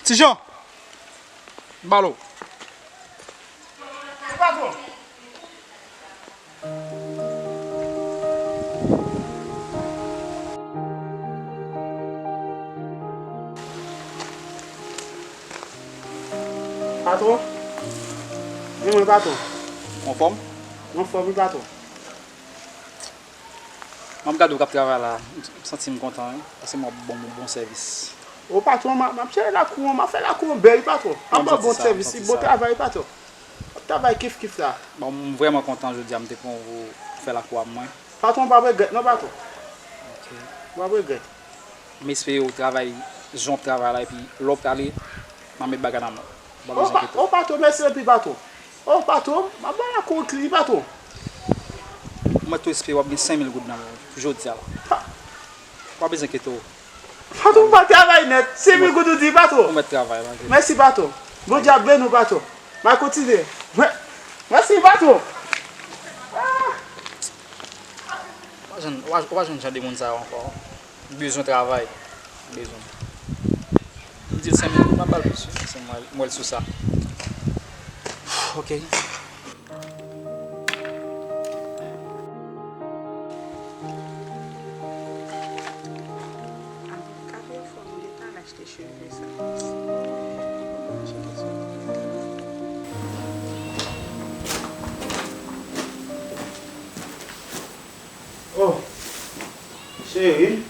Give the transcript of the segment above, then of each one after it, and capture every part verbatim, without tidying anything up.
Ti Jan! Balo! Patwon! Patwon? Men mwen, patwon. Ou anfòm? Mwen anfòm, wi, patwon. M ap gade w k ap travay la, m santi m kontan, wi, paske m ap ban w bon sèvis. O patwon, m ap, m ap chèche lakou an, m ap fè lakou an bèl, wi, patwon. M ap ban w bon sèvis, wi, bon travay, wi, patwon. M ap travay kif kif la. Bon, m vrèman kontan jodi a, m te pran w pou fè lakou a mwen. Patwon, w p ap regrèt non, patwon. Ok. W p ap regrèt. M espere w travay jan w ap travay la, epi lè w prale, m a met bagay nan men w. W pa bezwen enkyete w. O patwon, mèsi anpil, patwon. O patwon, m ap ba lakou an kli, patwon. M mèt tou espere w ap gen senk mil goud nan men w pou jodi a la. W pa bezwen enkyete w. Patwon, m pral travay nèt. Senk mil goud ou di, patwon. Ou mèt travay la. Mèsi, patwon. Bondye ap beni w, patwon. M a kontinye. Mè-, mèsi, patwon. Ah! Ou pa jwenn, ou pa, ou pa jwenn jan de moun sa yo ankò. M bezwen travay. M bezwen. M di l senk mil goud, m ap ba l plis, wi. Se mwen, mwen l sou sa. Ok. Katye fò m gentan al achte cheve sa. Oh, cheri.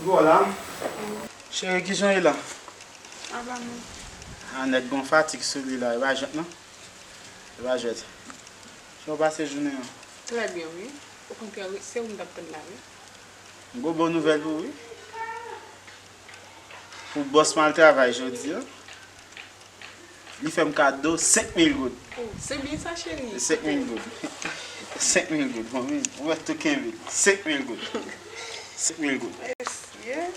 Vwala. Cheri, kijan ye la? Aba non. A, nèg gon fatig sou li la, e pa jwèt non. E pa jwèt. Jan w pase jounen an? Trè byen, wi. Okontrè, wi, se ou m t ap tann la, wi. M gon bon nouvèl pou ou, wi. Pou bòs mwen al travay jodi a. Li fè m kado senk mil goud. Oh, se byen sa, cheri. Senk mil goud. Senk mil goud. Bon, men, ou mèt tou kenbe l. Senk mil goud. Senk mil goud. Mesye.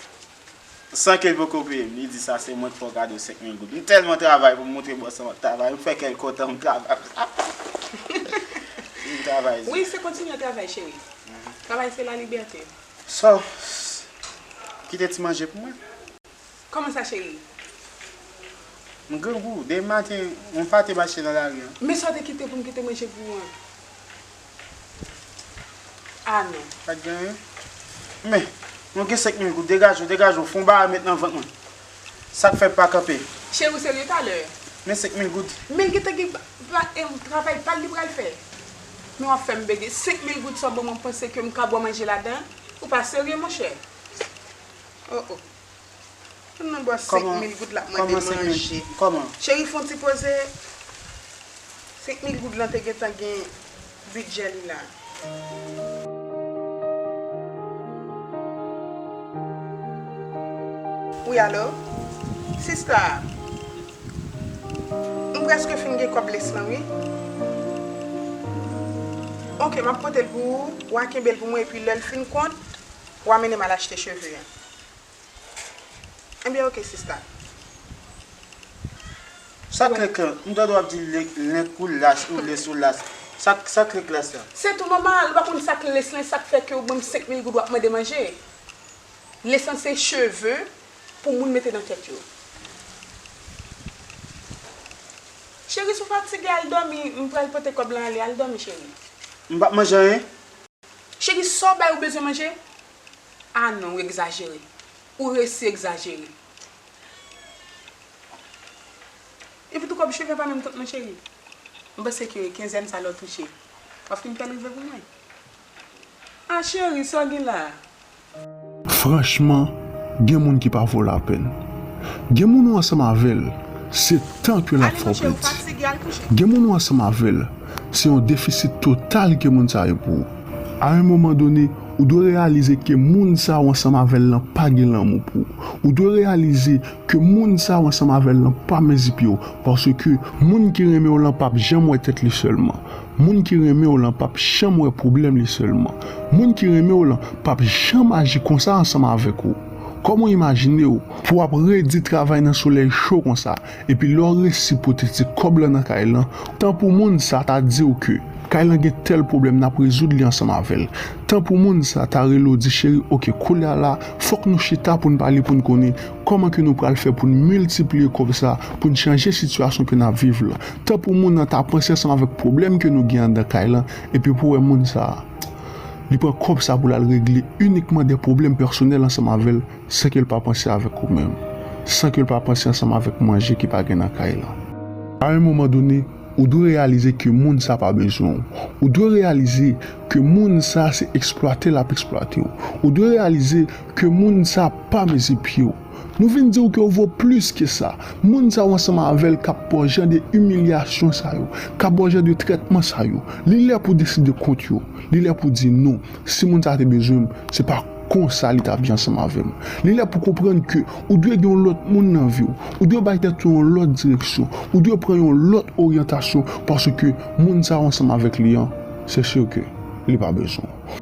San ke l poko peye m. Li di sa se mwen k fè w kado senk mil goud. M tèlman travay pou m montre bòs lan m ap travay. M fè kè l kontan, m travay. M travay. Wi, se kontinye travay, cheri. Travay se lalibète. So, kite ti manje pou mwen. Kòman sa, cheri? M grangou. Demen maten, yon pate mache nan lari an. Men sa w te kite pou m kite manje pou ou an? A non. Pa t gen anyen. Men, mwen gen senk mil goud. Degaje w, degaje w. Fè yon bagay met nan vant mwen. Sa k fè pa kanpe? Cheri, ou serye talè? Men senk mil goud. Men l gentan gen pa, pa, em, travay pa l li pral fè. Men w ap fè m bege. Senk mil goud sa w ban mwen, w panse ke m ka bwè manje ladan? Ou pa serye, monchè. Oh, oh. Pou nou bò senk mil goud l ap mande manje. Kòman? Cheri, fè yon ti poze. Senk mil goud lan te gentan gen bidjè li la. Wi, alo? Sista, m prèske fin gen kòb lace lan, wi. Oke, m ap pote l pou ou. W a kenbe l pou mwen, epi lè l fin kont, w a mennen m al achte cheve a. Ebyen, oke, sista. Sa k lace lan? M tande w ap di lace, lace ou lace ou lace. Sa, sa k lace lan? Se tou nòmal, ou pa konn sa k lace lan, sa k fè ke ou ban m senk mil goud w ap mande manje. Lace lan se cheve pou moun mete nan tèt yo. Cheri, si w fatige, al dòmi, m pral pote kòb lan ale, al dòmi, cheri. M p ap manje anyen? Cheri, sa w bay ou bezwen manje? A non, ou egzajere. Ou resi egzajere. Epi tou kòb cheve pa menm kont non, cheri. M panse ke kenzèn sa lè w touche, w ap fin fè l rive pou mwen. A cheri, sa w gen la a? Franchman, gen moun ki pa vo lapèn. Gen moun ou ansanm avè l, se tan ke l ap fè w pèdi. Gen moun ou ansanm avè l, se yon defisit total ke moun sa yo pou ou. A yon moman done, ou dwe reyalize ke moun sa ou ansanm avè l lan pa gen lanmou pou ou. Ou dwe reyalize ke moun sa ou ansanm avè l lan pa mezi pye w, paske moun ki renmen w lan p ap janm wè tèt li sèlman. Moun ki renmen w lan p ap janm wè pwoblèm li sèlman. Moun ki renmen w lan p ap janm aji konsa ansanm avèk ou. Kòman w imajine w pou w ap redi travay nan solèy cho konsa, epi lè w resi pote ti kòb lan nan kay lan, tan pou moun sa ta di w ke Kay lan gen tèl pwoblèm, n ap rezoud li ansanm avè l. Tan pou moun sa ta rele w di, cheri, oke, koulye a la, fòk nou chita pou n pale, pou n konnen kòman ke nou pral fè pou n miltipliye kòb sa, pou n chanje sitiyasyon ke n ap viv la. Tan pou moun nan ta panse ansanm avèk pwoblèm ke nou gen anndan kay lan, epi pou wè moun sa, li pran kòb sa pou l al regle inikman de pwoblèm pèsonèl ansanm avè l, san ke l pa panse avèk ou menm, san ke l pa panse ansanm avèk manje ki pa gen nan kay lan. A yon moman done, ou dwe reyalize ke moun sa pa bezwen w. Ou dwe reyalize ke moun sa se eksplwate l ap eksplwate w. Ou dwe reyalize ke moun sa pa mezi pye w. Nou vin di w ke w vo plis ke sa. Moun sa w ansanm avè l k ap ba w jan de imilyasyon sa yo, k ap ba w jan de trètman sa yo. Li lè pou deside kont yo. Li lè pou di non. Si moun sa te bezwen m, se pa konsa li t ap ye ansanm avè m. Li lè pou konprann ke ou dwe gen yon lòt moun nan vi w. Ou dwe bay tèt ou yon lòt direksyon. Ou dwe pran yon lòt oryantasyon paske moun sa w ansanm avèk li an, se si ke li pa bezwen w.